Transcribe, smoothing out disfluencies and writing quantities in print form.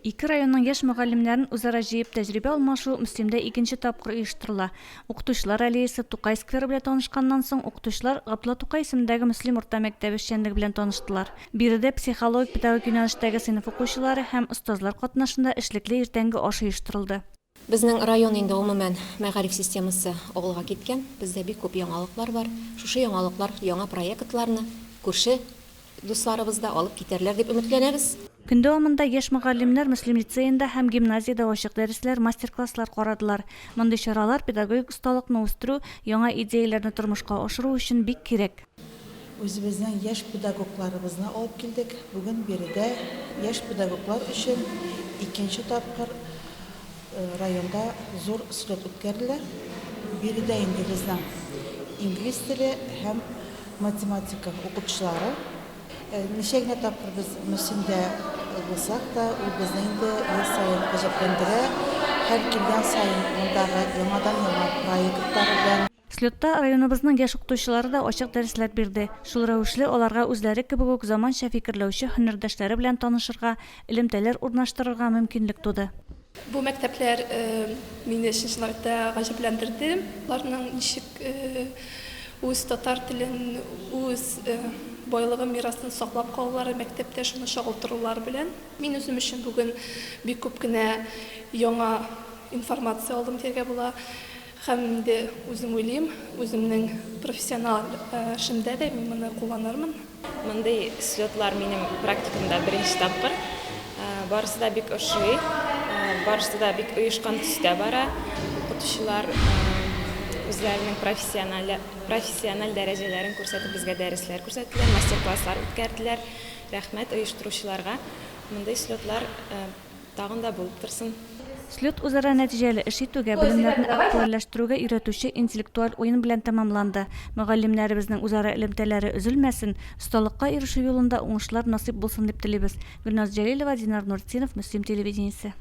Ике районның яшь мөгаллимнәрен үзара җыеп тәҗрибә алмашу Мөслимдә икенче тапкыр оештырыла. Укытучылар аллеясы, Тукай скверы белән танышканнан соң, укытучылар Габдулла Тукай исемендәге Мөслим урта мәктәбе эшчәнлеге белән таныштылар. Биредә психологик-педагогик юнәлештәге сыйныф укучылары һәм остазлар катнашында эшлекле иртәнге аш оештырылды. Безнең район инде гомумән мәгариф системасы алга киткән. Бездә бик күп яңалыклар бар. Шушы яңалыклар, яңа проектларны күрше дусларыбыз да алып китәрләр дип өметләнәбез. Көн дәвамында яшь мөгаллимнәр Мөслим лицеенда һәм гимназиядә ачык дәресләр, мастер-класслар карадылар. Мондый чаралар педагогик осталыкны үстерү, яңа идеяләрне тормышка ашыру өчен бик кирәк. Үзебезнең яшь педагогларыбызны алып килдек. Бүген биредә яшь педагоглар өчен икенче тапкыр районда зур слет үткәрелә. Биредә инде безнең инглиз теле һәм математика укытучылары. Ничә генә тапкыр без Мөслимдә булсак та, ул безне инде ел саен гаҗәпләндерә. Һәр килгән саен мондагы яңадан-яңа проектлар белән. Слетта районыбызның яшь укытучылары да ачык дәресләр бирде. Шул рәвешле аларга үзләре кебек үк заманча фикерләүче һөнәрдәшләре белән танышырга, элемтәләр урнаштырырга мөмкинлек туды. Бу мәктәпләр мине чын-чынлап та гаҗәпләндерде. Аларның ничек үз татар телен, үз байлыгын, мирасын саклап калулары, мәктәптә шуны чагылтырулары белән. Мин үзем өчен бүген бик күп кенә яңа информация алдым дияргә була. Һәм инде үзем уйлыйм, үземнең профессиональ эшемдә дә мин моны кулланырмын. Мондый слетлар минем практикамда беренче тапкыр. Барысы да бик ошый, барысы да бик оешкан төстә бара. Укытучылар үзләренең профессиональ профессиональ дәрәҗәләрен күрсәтеп безгә дәресләр күрсәттеләр, мастер-класслар үткәрделәр. Рәхмәт оештыручыларга. Мондый слетлар Тагын да булып торсын. Слет үзара нәтиҗәле эш итүгә, белемнәрне актуальләштерүгә өйрәтүче интеллектуаль уен белән тәмамланды. Мөгаллимнәребезнең үзара элемтәләре өзелмәсен, осталыкка ирешү юлында уңышлар насыйп булсын дип телибез. Гөлназ Җәлилова, Динар Нуртдинов, Мөслим телевидениесе.